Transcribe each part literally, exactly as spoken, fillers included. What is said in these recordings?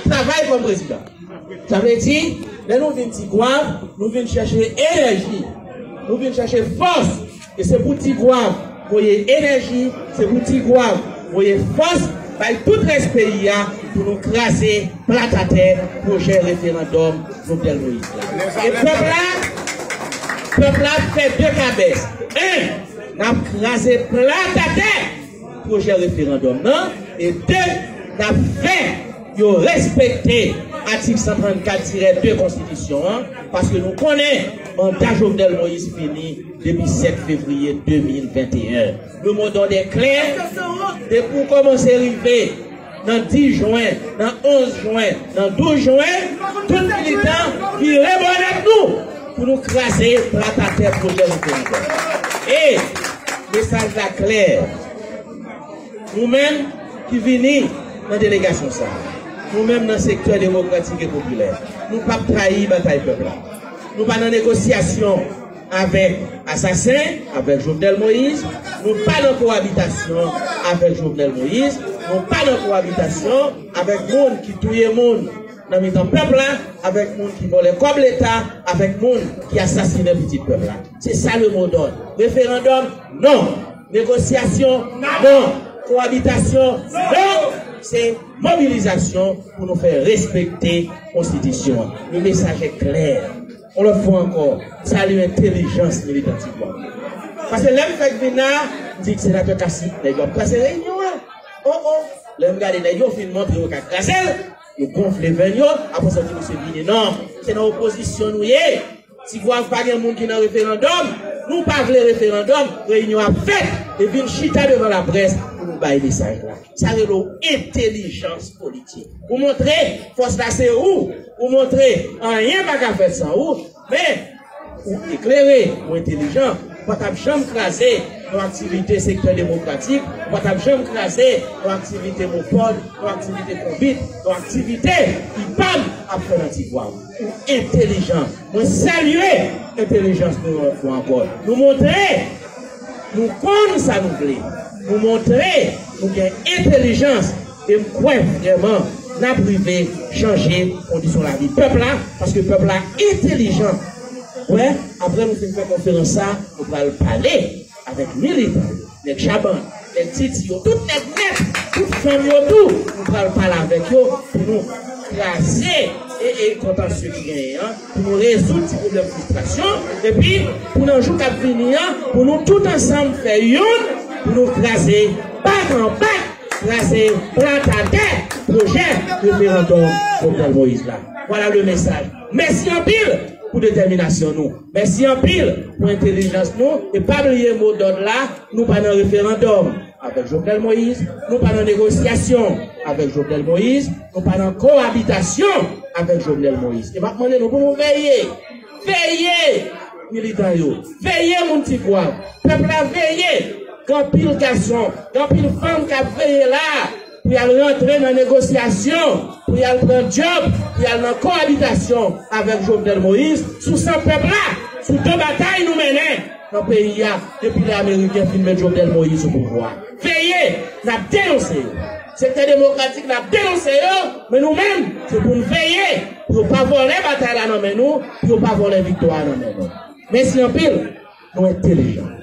travay kòm prezidan. Sa vle di, lè nou vin Ti Gwav, nou vin chèche enèji, nou vin chèche fòs. E se pou Ti Gwav voye enèji, se pou Ti Gwav voye fòs, bay tout rès peyi a pou nou kraze plat atè pwojè referandòm Jovenel Moïse la. E pèp la, pèp la ap fè de kabès. En, n ap kraze plat atè pwojè referandòm nan, e de, n ap fè yo respekte atik san trannkat tirè de konstitisyon an, paske nou konnen manda Jovenel Moïse fini depi sèt fevriye de mil venteyen. Le mot d'ordre est clair, depi w kòmanse rive nan dis jen, nan onz jen, nan douz jen, tout militan vire bò nèt nou pou nou kraze plat atè pwojè referandòm. E mesaj la klè. Nou menm ki vini nan delegasyon sa a, nou menm nan sektè demokratik e popilè, nou p ap trayi batay pèp la. Nou pa nan negosyasyon avèk asasen, avèk Jovenel Moïse. Nou pa nan kowabitasyon avèk Jovenel Moïse. Nou pa nan kowabitasyon avèk moun ki touye moun nan mitan pèp la, avèk moun ki vòlè kòb Leta, avèk moun ki asasinen pitit pèp la. Se sa le mot d'ordre. Referandòm, non. Negosyasyon, non. Kowabitasyon, non. Se mobilizasyon pou nou fè respekte konstitisyon an. Le message est clair. Yon lòt fwa ankò, salye entèlijans militan Ti Gwav. Paske lè m fèk vin la, m di senatè Cassy, nèg yo ap kraze reyinyon an. O, o. Lè m gade nèg yo fin montre yo ka kraze l, yo gonfle venn yo, apre sa yo di misye vini. Non, se nan opozisyon nou ye. Ti Gwav pa gen moun ki nan referandòm. Nou pa vle referandòm. Reyinyon ap fèt. E vin chita devan laprès pou nou bay mesaj la. Sa rele w entèlijans politik. Ou montre fòs la se ou. Ou montre anyen pa ka fèt san ou. Men, ou eklere, ou entèlijan. Ou pa t ap janm kraze yon aktivite sektè demokratik. Ou pa t ap janm kraze yon aktivite MOPOD, yon aktivite Konbit, yon aktivite IPAM ap fè nan Ti Gwav. Ou entèlijan. Mwen salye entèlijans nou yon lòt fwa ankò. Nou montre nou konn sa nou vle. Nou montre nou gen entèlijans. E m kwè vrèman n ap rive chanje kondisyon lavi pèp la, paske pèp la entèlijan. Wè, apre nou fin fè konferans sa, nou pral pale avèk militan yo, nèg Chabann, nèg Titi yo, tout nèg nèt, tout fanm yo tou, nou pral pale avèk yo pou nou kraze e, e kontansye ki genyen an, pou nou rezoud ti pwoblèm fristrasyon, epi pou nan jou k ap vini an, pou nou tout ansanm fè youn, pou nou kraze bak an bak, kraze plat atè pwojè referandòm Jovenel Moïse la. Vwala le mesaj. Mèsi anpil pou detèminasyon nou. Mèsi anpil pou entèlijans nou. E pa bliye mo dòd la, nou pa nan referandòm avèk Jovenel Moïse, nou pa nan negosyasyon avèk Jovenel Moïse, nou pa nan kowabitasyon avèk Jovenel Moïse. E m ap mande nou pou nou veye, veye militan yo, veye moun Ti Gwav, pèp la veye, gen anpil gason, gen anpil fanm k ap veye la, pou y al rantre nan negosyasyon, pou y al pran djòb, pou y al nan kowabitasyon avèk Jovenel Moïse, sou san pèp la, sou do batay nou mennen nan peyi a, depi lè Ameriken fin met Jovenel Moïse sou pouvwa. Veye, n ap denonse yo. Sektè demokratik, n ap denonse yo, men nou menm, se pou n veye, pou yo pa vòlè batay la nan men nou, pou yo pa vòlè viktwa a nan men nou. Mèsi anpil. Nou entèlijan.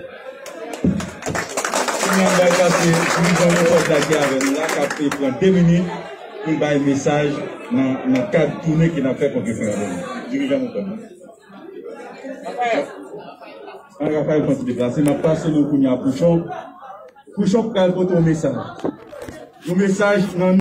Kounye a, m pral pase dirijan Mopòd la ki avè nou la, k ap pran de minit pou l bay mesaj nan, nan kad tounen ke n ap fè kont referandòm nan. Dirijan Mopòd la. An, Raphaël pran ti deplase, m ap pase nou kounye a Pouchon. Pouchon pral pote yon mesaj. Yon mesaj nan